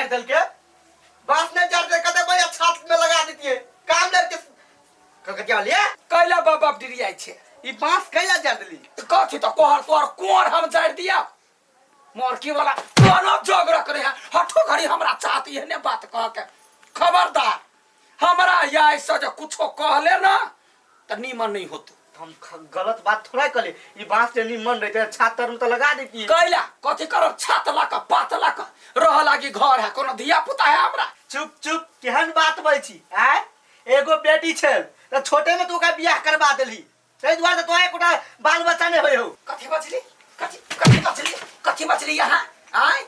जार देलके बांस नहीं जार दे कते बढ़िया छात में लगा देतिए काम लग के कलकतिया वाली कैला बाप बाप डिरियाइ छै ई बांस कैला जार देली कथी तऽ कोहर तोहर कोर हम जारि दिया मोरकी वाला कोनो जोग रख रहे है हठो घड़ी हमरा चाहती है ने बात कह के खबरदार हमरा या से जे कुछो कहले ना तऽ नीमन नहीं होतो हम गलत बात थोड़ा कहले ई बांस के निमन रहते छात तर में तो लगा देती कैला कथी करब छात ला कऽ पात ला कऽ रह लागी घर है कोनो धिया पुता है हमरा चुप चुप केहन बात बजै छी आय एगो बेटी छल तऽ छोटे में तू ओकरा बियाह करबा देली ताहि दुआरे तऽ तोरा एकोटा बाल बच्चा नहि होइ हौ कथी बजली कथी कथी बजली कथी बजली यहाँ आय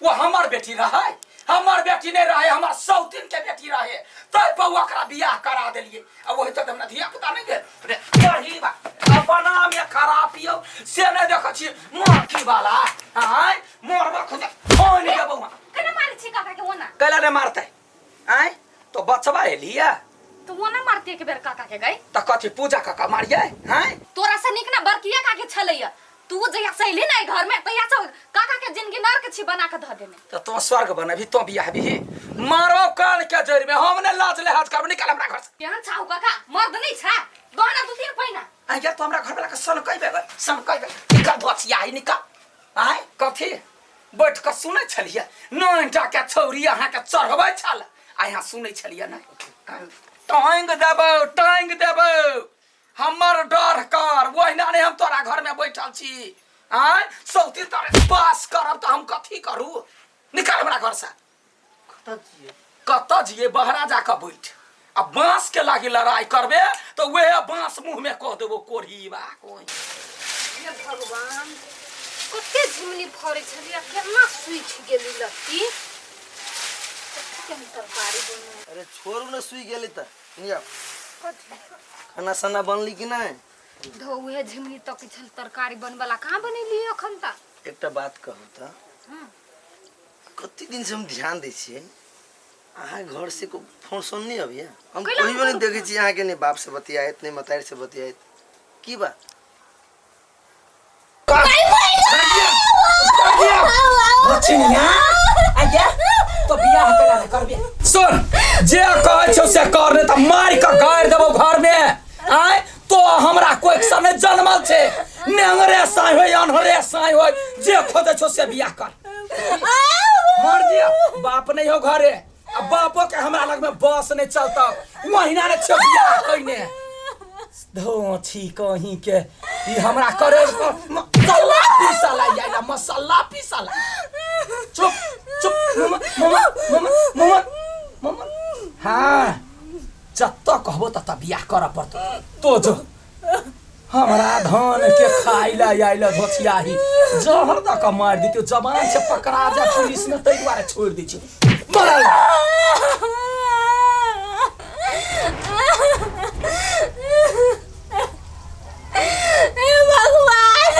वो हमर बेटी रहे हमर बेटी नहीं रहे हमर सौतीन के बेटी रहे तै पर ओकरा बियाह करा देलिए आ वही तक हमरा धिया पुता नहीं भेल रे वही बा अपना में खराब यौ से नहीं देखै छी मोरकी वाला आय मोरबा खुद फोन देबौ केना मारै छी काका के ओना कैला नहीं मारतै आय तो बचवा एलिया तो ओना मारती एक बेर काका के गई त कथी पूजा काका मारिए हैं तोरा से निक ना बड़किया काके छलैया तू जहिया से अइली ना घर में तहिया से काका के जिंदगी नर्क छी बना के धऽ देने त तो स्वर्ग बनबी तो बियाह भी मारो कान के जड़ में हम ने लाज लिहाज करब निकल हमरा घर से केहन छाउ काका मर्द नहीं छा गहना दू तीन पहिना आ यार तो हमरा घर वाला के सन कइबे सन कइबे निकल धोचिया ही निकल आय कथी बैठ कऽ सुनै छलियै नैटा के छौरी अहाँके चढ़बै छल आ यहाँ सुनै छलियै नहि टाँग देबौ टाँग देबौ हमर डर कर ओहिना नहि हम तोरा घरमे बैठल छी आँय सौती तोरे पास करब तऽ हम कथी करू निकल हमरा घरसँ कतऽ छियै कतऽ जिए बहरा जाकऽ बैठ आ बाँस के लागी लड़ाई करबे तऽ वएह बाँस मुँह में कह देबो कोढ़ी बा कोई हे भगवान कते झिमनी फड़ै छलियै केना सूखि गेली लत्ती कथी के हम तरकारी बनू अरे छोड़ू ने सुई गेलै तऽ निया कथी खाना साना बनली कि नहि धो उहे झिमनी तक छल तरकारी बनबला कहाँ बनेली अखन तक एकटा बात कहू तऽ कते दिन से हम ध्यान दै छियै अहाँ घर से को फोन सोन नहीं अभी हम कैला कहियो नहीं करू देखै छी अहाँके नहीं बाप से बतियाइत नहीं मतारी से बतियाइत की बात तो बियाह केला ने करबे सुन जे कहै छौ से कर नहीं तऽ मारि कऽ गाड़ि देबौ घर में आय तो हमरा कोई से नहीं जनमल छै नेंगरे साई होय अनहरे साई होय जे खोजै छौ से बियाह कर मर दिया बाप नहीं हो घरे आ बापो के हमरा लग में बस नहीं चलता वहीना ने छौ बियाह कइने धोछी कहीं के ई हमरा करे मसाला पीसला या मसाला पीसला चुप चुप ममा ममा ममा ममा ममा हाँ जतऽ कहबो ततऽ बियाह करऽ पड़तौ तो जो हमरा धान के खाइ ला आइल धोछियाही जहर दऽ कऽ मारि दितौ जवान छै पकड़ा जाय पुलिस में ताहि दुआरे छोड़ि दै छी मरल हे भगवान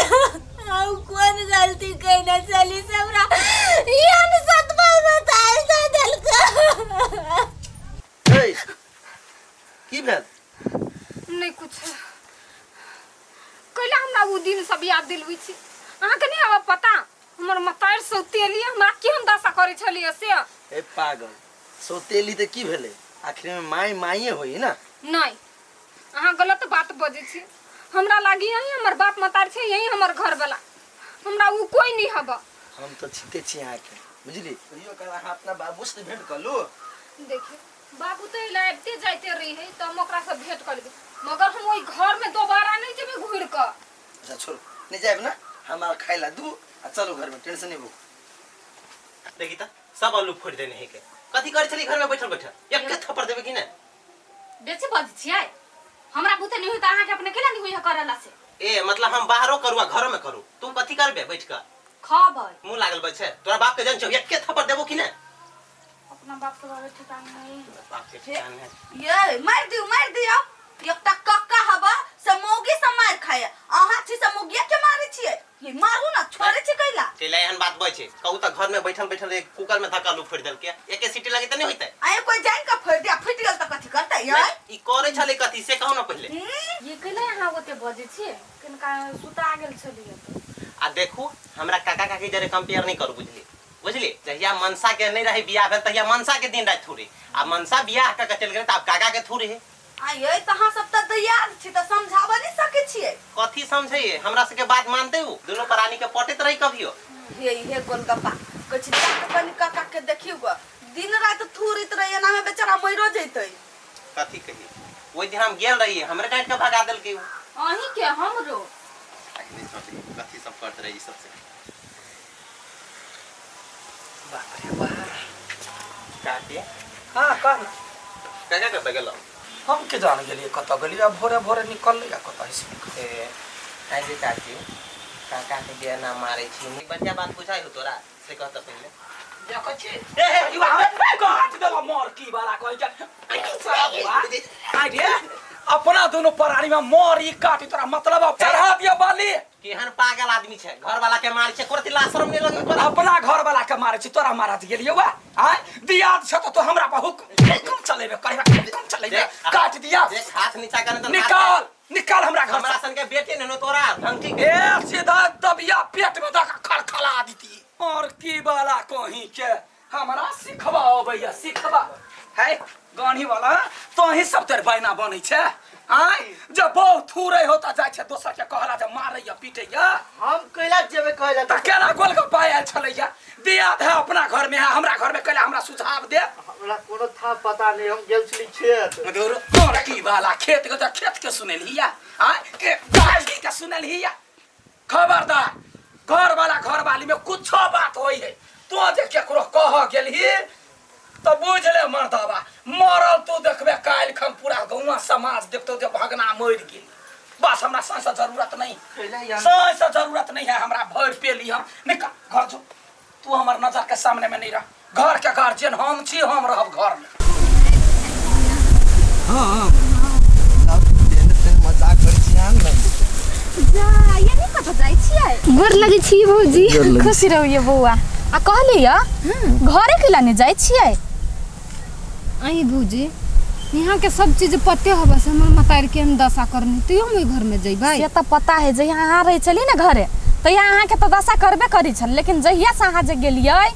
हम कोन गलती कैने छली से हमरा एहन सतमा बतायल दऽ देलक ए की भेल नहीं कुछ कैला हमरा उ दिन सब याद दिलबै छी अहाँके नहीं आब पता हमर मतारि सौतेली हमरा केहन दशा करै छलियै से ए पागल सौतेली तऽ की भेलै आखिर में माय माये होई ना नहीं अहाँ गलत बात बजै छी हमरा लागी यही हमर बाप मतार छै यही हमर घर वाला हमरा उ कोई नहीं हब हम तऽ छीते छी अहाँके बुझली कहियो काल अहाँ अपना बाबू से भेंट कर लू देखिए बाबू तो अइला आबिते जाइते रही है तो हम ओकरा से भेंट कर लेबै मगर हम ओहि घर में दोबारा नहीं जेबै घुरि कऽ अच्छा छोड़ू नहीं जायब ना हमारा खाइ ला दू आ चलू घर में टेंशन नहीं भूख देखी त सब आलू फोड़ि देने है के कथी करै छली घर में बैठल बैठल एक थप्पड़ देबे कि नहि बेसी बजै छियै हमरा बुते नहीं होई तऽ अहाँके अपने केना नहीं होई करला से ए मतलब हम बाहरो करू आ घरो में करू तू कथी करबे बैठ कऽ खबै मुंह लागल बैठे तोरा बाप के जान छौ एके थप्पड़ देबो कि नहि अपना बाप के बारे ठिकान नहीं बाप के ठिकान है ये मार दियो मार दियो एकटा कक्का हवा से मौगी से मार खाए अहाँ छी से मौगिया के मारे छियै ये मारू ना छोड़े छी कैला कैला एहन बात बजै छै कहू तऽ घर में बैठल बैठल एक कुकर में धक्का आलू फोड़ि देलकै एके सीटी लगे तऽ नहि होइतै आए कोई जान के फोड़ दिया फुटि गेल तऽ कथी करतै ये ई करै छलै कथी से कहू ना पहिले ये कैला अहाँ ओते बजै छियै किनका सुता गेल छलियै आ देखू हमरा काका काकी जरे कंपेयर नहीं करू बुझली बुझली जहिया जहिया मनसा के नहीं रहे बियाह भेल तहिया मनसा के दिन राति थूरे आ मनसा बियाह क के चल गेलै त आब काका के थूरे है। आइए त अहाँ सब त दैयाद छी त समझाबऽ नहीं सकै छियै। कथी समझैये हमरा सबके बात मानते हो दोनों प्राणी के पटैत रही कभियो। हे हे गोलगप्पा कहै छी जा के कनी काका के देखियौ ग दिन राति थूरैत रहै एना में बेचारा मरियो जैतै। कथी कही ओहि दिन हम गेल रहिए हमरे डांट के भगा देलकै उ। अहीं के हमरो अखने सोचे कथी सब करत रही ई सबसे। बाप रे बाप। काके हाँ कह ना। काका कतऽ गेलौ? हम के जान गेलियै कतऽ गेलियै आ भोरे भोरे निकललै आ कतऽ से निकललै। ए आइ काकी काका के बिना मारै छी बढ़िया बात बुझाइ हो तोरा से कह त पहिले। देखै छी ए हे युवा हमे काट देबो मोर की वाला कहै छै आइ रे अपना दोनों परानी में मोर ई काटी तोरा मतलब अब चढ़ा दिया बाली। केहन पागल आदमी छै घर वाला के मारै छै कोरती लाशरम नहीं लगे तोरा। अपना घर वाला के मारै छी तोरा मारत गेलियै वा आइ दियाद छ त तो हमरा पर हुकुम चलेबे करबे हुकुम चलेबे काट दिया। देख हाथ नीचा कर त निकाल निकाल हमरा घर हमरा सन के बेटे ने तोरा ढंग ठीक ए सीधा दबिया पेट में दक खड़खड़ा दीती और की वाला कहीं के हमरा सिखबा अबैया सिखबा है गानी वाला तो ही सब तेर बैना बनै छै आय जब बहुत थूरे होता जाय छै दोसर के कहला जे मारैया पीटैया। हम कैला जेबै कहला त केना गोलगप्पा आयल छलैया दियाद है अपना घर में है हमरा घर में कैला हमरा सुझाव दे। हमरा कोनो था पता नहीं हम गेल छली खेत मधुर तोर की वाला खेत के त खेत के सुनेलिया आय के गाछी के सुनेलिया। खबरदार घर वाला घर वाली में कुछो बात होई है तो जे केकरो कह गेलही तो बुझ ले मर्दबा मरल तू देखबे काल्हि खन पूरा गौवा समाज देखतो जे भगना मरि गेल। बस हमरा साँस जरूरत नहीं साँस जरूरत नहीं है हमरा भरि पेली हम निकाल घर जो तू हमर नजर के सामने में नहीं रह घर के गार्जियन हम छी हम रहब घर में। हाँ मजाक करै छी अहाँ ने। जा ये नहीं कतऽ जाइ छियै? गोर लगै छी भौजी। खुशी रहू ये बौआ। आ कहली या घरे के लाने जाइ छियै? आई भौजी यहाँ के सब चीज पते हबा से हमर मतार के हम दशा करनी तैयो हम ओहि घर में जइबै। से तऽ पता है जहिया अहाँ रहै छली ने घरे तहिया अहाँके तऽ दशा करबे करै छल लेकिन जहिया से अहाँ जे गेलियै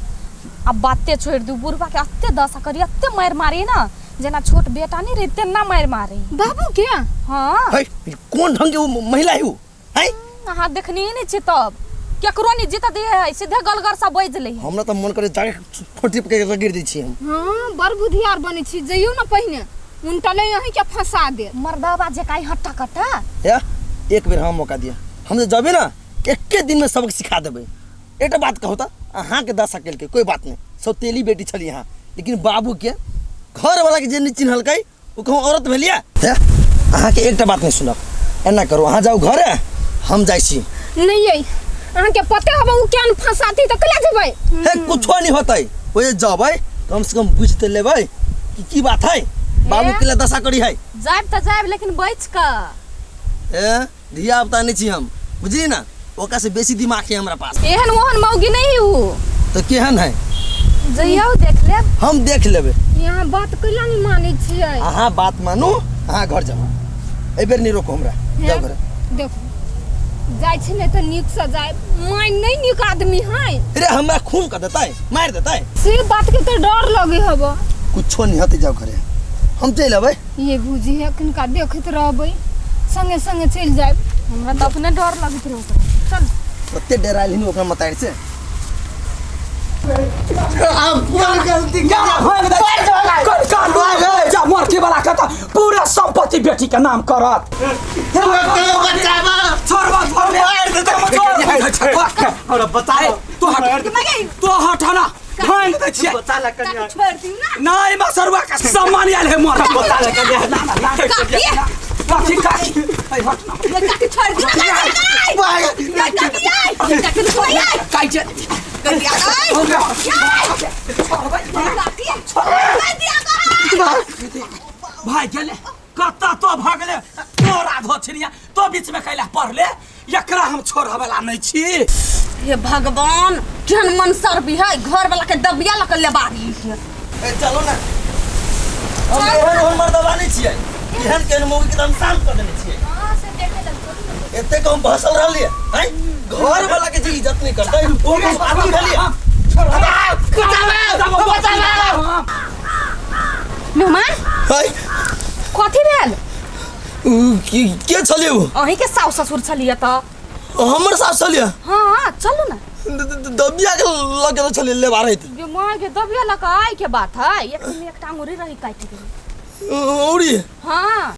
आ बाते छोड़ि दू बुढ़बा के एते दशा करी एते मारि मारी ना जेना छोट बेटा नहीं रही तेना मारि मारी बाबू के। हाँ है कोन ढंग के उ महिला है उ है अहाँ देखनी नहीं छी तब केकरो नहीं जीत दे है सीधे गलगर सा बज ले। हमरा त मन करे जाके फोटी के रगड़ दै छी हम। हाँ बड़ बुधियार बनै छी जइयो ना पहिने उनटले यहीं के फंसा दे मर्दाबा जे काई हट्टा कट्टा। या एक बेर हम मौका दिया हम जे जबे ना एके दिन में सबक सिखा देबै। एकटा बात कहू त अहाँ के दशा केलकै कोई बात नहीं सौतेली बेटी छली अहाँ लेकिन बाबू के घर वाला के जे नहीं चिन्हलकै ओ कहूँ औरत भेलिया। अहाँ के एकटा बात नहीं सुनब एना करू अहाँ जाउ घरे हम जाइ छी। नहीं ये अहाँ के पते हबा उ केन फंसाती त कला जेबै। हे कुछो नहीं होतै ओ जे जबै कम से कम बुझ त लेबै कि की बात है बाबू के लिए दशा करी है। जायब त जायब लेकिन बच क ए धिया पुता नहीं छी हम बुझली ना ओकरा से बेसी दिमाग है हमरा पास। एहन ओहन मौगी नहीं उ तो केहन है जइयौ देख लेब हम देख लेबै। यहाँ बात कैला नहीं मानै छियै? अहाँ बात मानू अहाँ घर जाउ एहि बेर नहीं रोको हमरा जाउ घरे। देखो जाइ छी नहीं तो नीक से जाय माय नहीं नीक आदमी है। रे हमरा खून कर देतै मारि देतै से बात के तो डर लगे हबो। कुछो नहीं होतै जाउ घरे हम चलि अबै। ये भौजी है किनका देखैत रहबै संगे संगे चलि जायब हमरा तऽ अपने डर लगैत रहै चल। ओते डरायल हिन ओकरा मतारि से। अब कोन गलती जा मरकी वाला के तऽ पूरा संपत्ति बेटी के नाम करत। और बता तू हट तू हट ना भांग दै छियै। बता ला कन्या छोड़ दियौ ना। नहीं मसरुआ के सम्मान आयल है मोर बता ला कन्या ना ना ना काकी काकी ऐ हट ना काकी छोड़ दियौ ना। काकी आई काकी छोड़ आई काई जे काकी आई काकी छोड़ दिया भाई गेले कत्ता तो भागले तोरा धोछनिया तो बीच में कैला पड़ले एकरा हम छोड़बला नहीं छी। हे भगवान केहन मन सर भी है घर वाला के दबिया लक लेबारी है। ए चलो ना हम एहन ओहन मर्दबा नहीं छियै एहन केहन मौगी के हम शांत कर देने छियै। हां से देखे लग एते कम भसल रहलियै हैं घर वाला के जे इज्जत नहीं करतै ओ आदमी भेलियै। छोड़ बचावे बचावे। मेहमान है कथी भेल? उ के छलियै उ? अहीं के सास ससुर छलियै तऽ। हमर सास छलियै? हाँ चलू ना। दबिया के लग छलियै लेबा रहैत। गे माय गे, दबिया लऽ कऽ आइ के बात है, एक में एकटा अंगूरी रही काटि गेल। औरी? हाँ।